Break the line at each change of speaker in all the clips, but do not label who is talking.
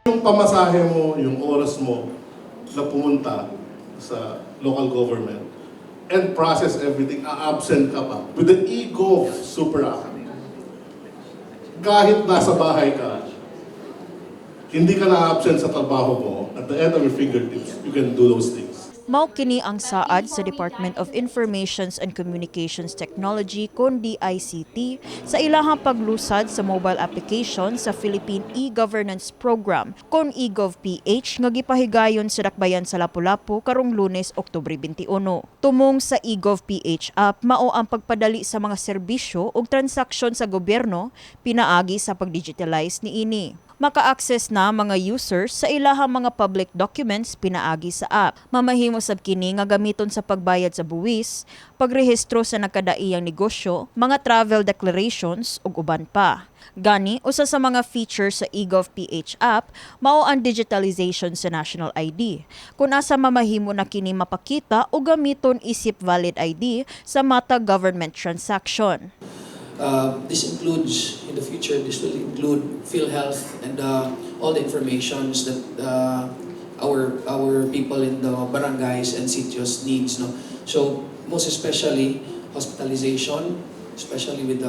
Yung pamasahe mo, yung oras mo na pumunta sa local government and process everything, a-absent ka pa. With the eGov Super App, kahit nasa bahay ka, hindi ka na-absent sa trabaho mo, at the end of your fingertips, you can do those things.
Mao kini ang saad sa Department of Informations and Communications Technology kon DICT sa ilahang paglusad sa mobile application sa Philippine E-Governance Program kon eGovPH nga gipahigayon sa dakbayan sa Lapu-Lapu karong Lunes, Oktubre 21. Tumong sa eGovPH app mao ang pagpadali sa mga serbisyo ug transaksyon sa gobyerno pinaagi sa pagdigitalize niini. Maka-access na mga users sa ilahang mga public documents pinaagi sa app. Mamahimo sab kini nga gamiton sa pagbayad sa buwis, pagrehistro sa nagkadaiyang negosyo, mga travel declarations ug uban pa. Gani, usa sa mga features sa eGov PH app mao ang digitalization sa national ID. Kung asa mamahimo na kini mapakita o gamiton isip valid ID sa matag government transaction.
This includes, in the future, this will include PhilHealth and all the informations that our people in the barangays and sitios needs. No? So, most especially hospitalization, especially with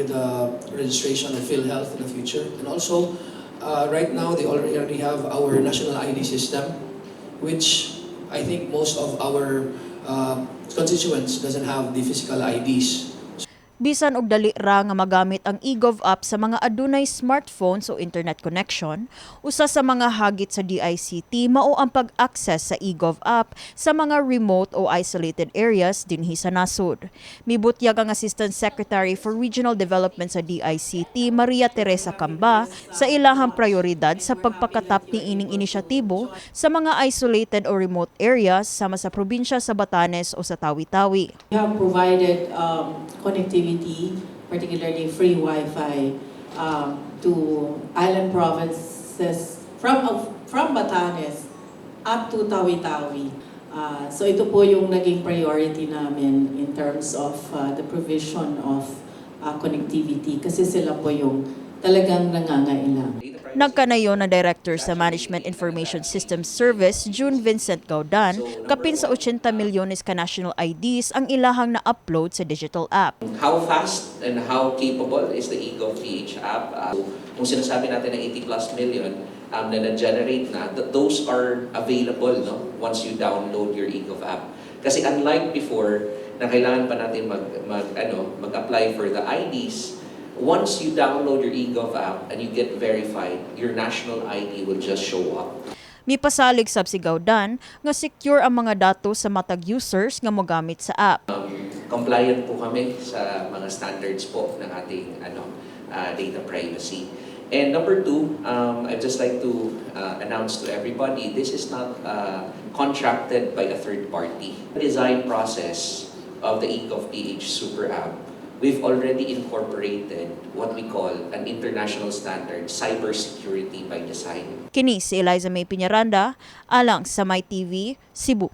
the registration of PhilHealth in the future. And also, right now, they already have our national ID system, which I think most of our constituents doesn't have the physical IDs.
Bisan og dali ra nga magamit ang eGov app sa mga adunay smartphones o internet connection, usa sa mga hagit sa DICT mao ang pag-access sa eGov app sa mga remote o isolated areas dinhi sa nasod. Mibutyag ang Assistant Secretary for Regional Development sa DICT, Maria Teresa Camba, sa ilahang prioridad sa pagpakatap ni ining inisyatibo sa mga isolated o remote areas sama sa probinsya sa Batanes o sa Tawi-Tawi.
We have provided connectivity, particularly free Wi-Fi, to island provinces from Batanes up to Tawi-Tawi. So ito po yung naging priority namin in terms of the provision of connectivity kasi sila po yung talagang nangangailangan.
Nagkanayon na Director sa Management Information Systems Service, June Vincent Gaudan, kapin sa 80 milyones ka national IDs ang ilahang na-upload sa digital app.
How fast and how capable is the eGov PH app? Kung sinasabi natin na 80 plus million na na-generate na, those are available, no, once you download your eGov app. Kasi unlike before, na kailangan pa natin mag, ano, mag-apply for the IDs, once you download your eGov app and you get verified, your national ID will just show up.
Mipasalig sab si Gaudan nga secure ang mga datos sa matag users nga mogamit sa app.
Compliant po kami sa mga standards po ng ating data privacy. And number two, I'd just like to announce to everybody, this is not contracted by a third party. The design process of the eGov PH Super App, we've already incorporated what we call an international standard, cybersecurity by design.
Kini si Eliza May Piñaranda, alang sa My TV, Cebu.